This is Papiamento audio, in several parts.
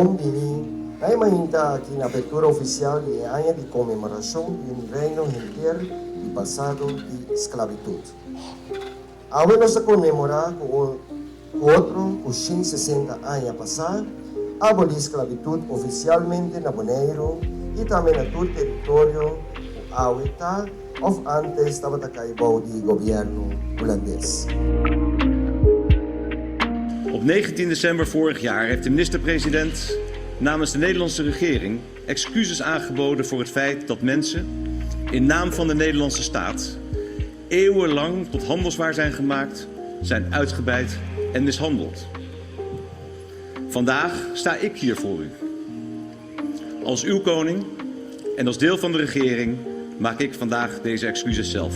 Bon bini na e mainta aki na apertura ofisial di e aña di konmemorashon di Reino henter di pasado di sklabitut. Awe nos ta konmemorá ku otro ku 160 aña pasá a abolí sklabitut ofisialmente na Boneiru i tambe na tur teritorio ku awe ta òf ántes tabata kai bou di gobièrnu hulandes. Op 19 december vorig jaar heeft de minister-president namens de Nederlandse regering excuses aangeboden voor het feit dat mensen in naam van de Nederlandse staat eeuwenlang tot handelswaar zijn gemaakt, zijn uitgebuit en mishandeld. Vandaag sta ik hier voor u. Als uw koning en als deel van de regering maak ik vandaag deze excuses zelf.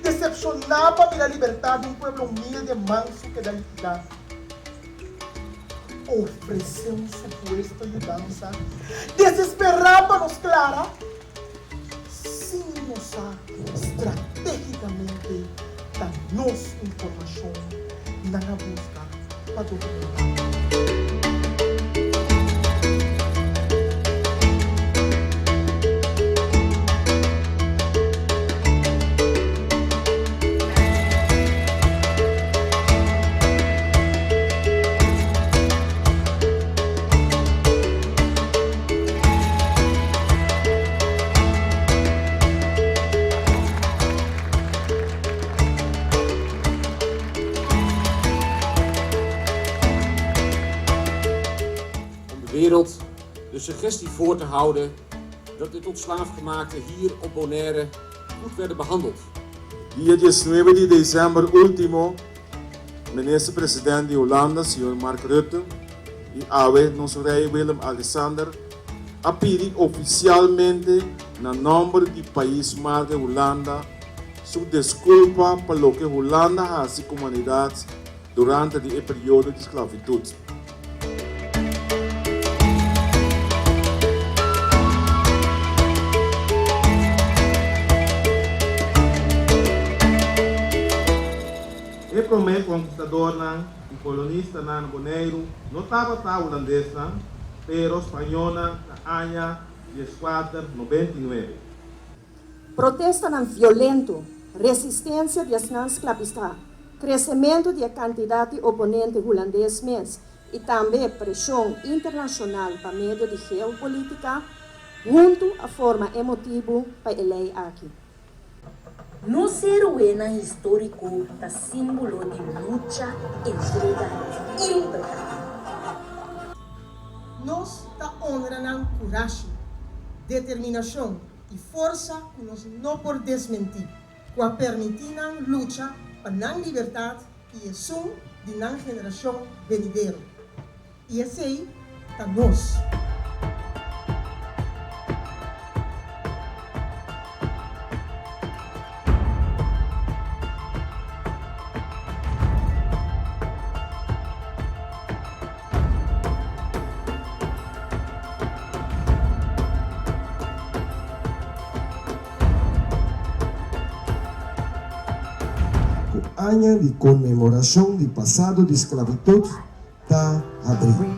Decepcioná pa mira libertad di un pueblo humilde manso keda liquidá. Ofresé un supuesto yudansa desesperá pa nos klara sin nos sa stratégikamente ta nos informashon nan a buska pa dokumentá. Om de wereld de suggestie voor te houden dat de tot slaafgemaakten hier op Bonaire goed werden behandeld. Dia 19 di desèmber último, Minister President di Hulanda, señor Mark Rutte, i awe nos Rei Willem Alexander a pidi ofisialmente na nòmber di pais madre Hulanda su deskulpa pa loke Hulanda hasi ku humanidat durante di e periodo di sklavitut. E promé konkistadornan i kolonistanan na Boneiru no tabata hulandesnan, pero spañónan na aña 1499. Protestanan violento, resistensia di esnan sklabisá, kresementu di e kantidat di oponente hulandes mes i tambe preshon internashonal pa medio di geopolitika, huntu a forma e motibu pa e lei aki. Nos héroenan históriko ta símbolo di lucha, entrega i libertat. Nos ta honra nan kurashi, determinashon i forsa ku nos no por desmentí, ku a permití nan lucha pa nan libertat i esun di nan generashon benidero. I esei ta nos. Ku aña di konmemorashon di pasado di sklabitut ta habrí.